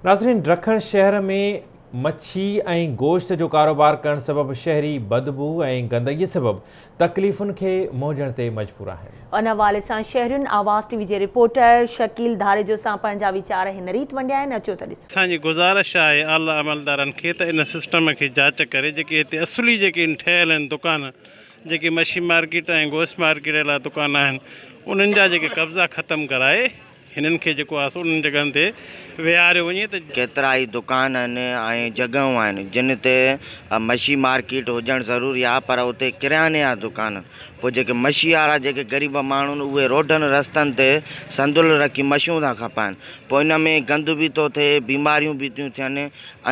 ناظرين ڊکڻ شهر ۾ مڇي ۽ گوشت جو ڪاروبار ڪرڻ سبب شهري بدبوء ۽ گندگي سبب تڪليفن کي منهن ڏيڻ تي مجبور آهن. ان حوالي سان شهرين آواز ٽي وي جي رپورٽر شڪيل ڌاريجو سان پنهنجا ويچار هن ريت ونڊيا آهن اچو ته ڏسون. اسان جي گذارش آهي اعليٰ عملدارن کي ته ان سسٽم کي جاچ ڪري جيڪي هتي اصلي جيڪي ٺهيل آهن دڪان جيڪي مڇي مارڪيٽ ۽ گوشت مارڪيٽ لاء دڪان آهن انهن جا جيڪي قبضا ختم ڪرائي هنن کي جيڪو آهي سو انهن جڳهن تي ويهاريو وڃي ته. ڪيترائي دڪان آهن ۽ جڳهيون آهن جن تي مڇي مارڪيٽ هجڻ ضروري آهي پر اتي ڪرياني جا دڪان پوء جيڪي مڇي وارا جيڪي غريب ماڻهو آهن اهي روڊن رستن تي صندل رکي مڇيون ٿا کپائن پوء ان ۾ گند به ٿو ٿئي بيماريون به ٿيون ٿين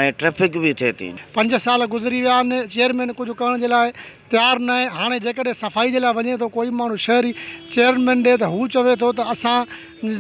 ۽ ٽريفڪ به ٿئي ٿي. پنج سال گذري ويا آهن چيئرمين ڪجهه ڪرڻ جي لاء تيار ناهي هاڻي جيڪڏهن صفائي جي لاء وڃي ٿو ڪوئي ماڻهو شهري چيئرمين ڏي ته هو چوي ٿو ته اسان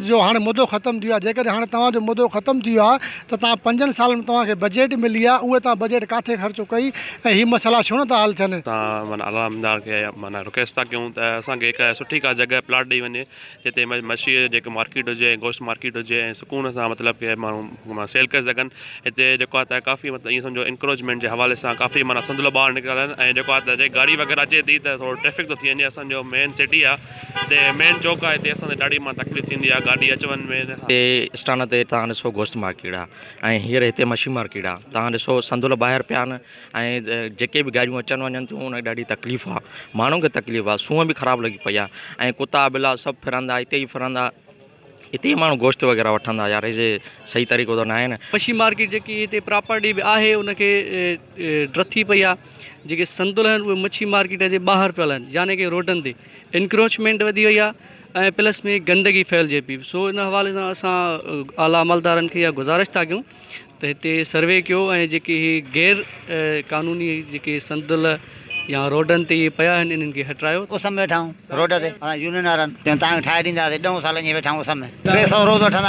جو هاڻي مدو ختم ٿي ويو آهي جيڪڏهن هاڻي توهان جو مدو ختم ٿي ويو آهي ته توهان پنجن سالن ۾ توهان کي بجيٽ ملي آهي اهي توهان بجيٽ ڪاٿي خرچ ڪئي ۽ هي مسئلا ڇو نه ٿا حل ٿين. اسان معنيٰ علامدار کي معنيٰ رڪويسٽ ٿا ڪيون ته اسان کي هڪ سٺي ڪا جڳهه پلاٽ ڏئي وڃي جتي مڇي جي جيڪي مارڪيٽ هجي ۽ گوشت مارڪيٽ هجي ۽ سڪون سان مطلب ڪي ماڻهو سيل ڪري سگهن هتي جيڪو آهي ته ڪافي مطلب ائين سمجهو انڪروچمينٽ جي حوالي سان ڪافي معنيٰ سندلو ٻاهر نڪريل آهن ۽ جيڪو آهي ته جي گاڏي وغيره اچي ٿي ته ٿورو ٽريفڪ ٿو ٿي وڃي اسان جو مين سٽي آهي هتي مين چوڪ آهي هتي اسان کي ڏاڍي معنيٰ تڪليف ٿيندي آهي گاڏي اچ وڃ ۾ هتي اسٽان تي توهان ڏسو گوشت مارڪيٽ آهي ۽ هينئر هتي مڇي مارڪيٽ آهي توهان ڏسو سندل ٻاهر پيا آهن ۽ جيڪي به گاڏيون اچن وڃن ٿيون ان کي ڏاڍي تڪليف آ ماڻهن کي تڪليف آ سونهن به خراب لڳي پئي آ ۽ ڪتا ٻلا سڀ ڦرندا اتي ئي ڦرندا اتي ئي ماڻهو گوشت وغيره وٺندا يار هي صحيح طريقو ته ناهي نه. مڇي مارڪيٽ جيڪي هتي پراپرٽي به آهي ان کي ڊٿي پئي آ جيڪي صندل آهن اهي مڇي مارڪيٽ جي ٻاهر پيل آهن يعني ڪي روڊن تي انڪروچمينٽ وڌي وئي آ ۽ پلس ۾ گندگي ڦهلجي پئي سو ان حوالي سان اسان اعليٰ عملدارن کي اها گذارش ٿا ڪيون ته هتي سروي ڪيو ۽ جيڪي هي غير قانوني جيڪي صندل يا روڊن تي اهي پيا آهن انهن کي هٽرايو. اس ۾ ويٺا آهيون روڊ تي اسان يونين وارن چيو توهان کي ٺاهي ڏينداسين ڏهون سال ائين ويٺا آهيون اس ۾ 300 روز وٺندا.